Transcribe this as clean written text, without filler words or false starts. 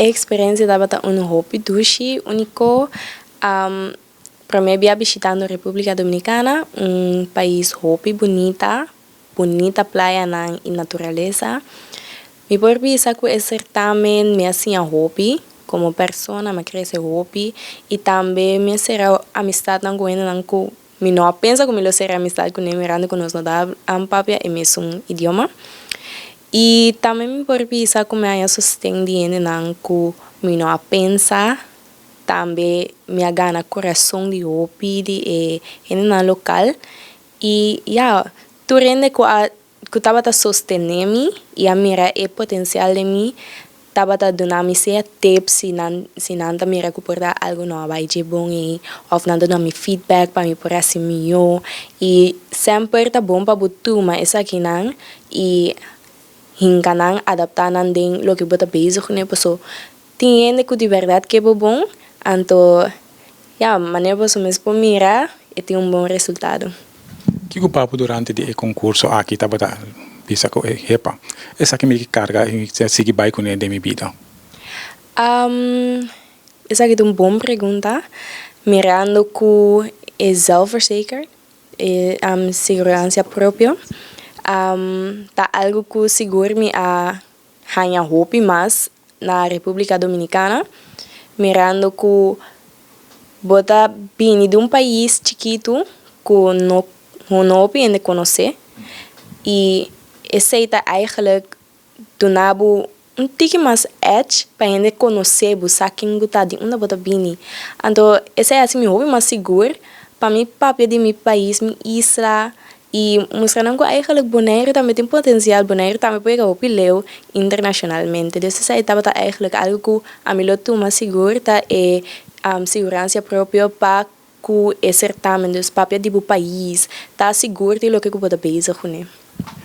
E eksperensia tabata un hopi dushi, úniko. Promé bia bishitando Repúblika Dominikana, un pais hopi bunita, bunita playanan i naturalesa. Mi por bisa ku e sertamen mi a siña hopi komo persona, mi a krese hopi i tambe mi a sera amistatnan ku hendenan ku mi no a pensa ku mi lo sera amistat kuné, mirando ku nos no ta papia e mesun idioma. I tambe mi por bisa ku mi a haña sosten di hendenan ku mi no a pensa. Tambe mi a gana kurason di hopi di e hendenan lokal. I ya, tur hende ku a ku tabata sostené mi i a mira e potensial den mi tabata duna mi sea tips si nan ta mira ku por ta algu no a bai dje bon ei, òf nan ta duna mi feedback pa mi por hasi mihó. I semper ta bon pa bo tuma esakinan i hinka nan, adaptá nan den loke bo ta bezig kuné, pasobra tin hende ku di bèrdat ke bo bon. Anto ya, manera bo mes por mira, e tin un bon resultado. Kiko pa bo durante di e konkurso aki tabata bisa ku "Epa, esaki mi karga i sigui bai kuné den mi bida"? Esaki ta un bon pregunta. Mirando ku e zelfverzekerd, e seguransa propio, ta algu ku sigur mi a haña hopi mas na Repúblika Dominikana, mirando ku bo ta bini di un pais chikitu ku no hopi hende konosé i esei ta eigenlijk duna bo un tiki mas edge pa hende konosé bo, sa ken bo ta, di unda bo ta bini. Anto esei a hasi mi hopi mas sigur pa mi papia di mi pais, mi isla, i mustra nan ku eigenlijk Boneiru tambe tin potensial, Boneiru tambe por yega hopi leu internashonalmente. Dus esei tabata eigenlijk algu ku ami lo tuma sigur, ta e seguransa propio pa ku e sertamen, dus papia di bo pais, ta sigur di loke ku bo ta bezig kuné.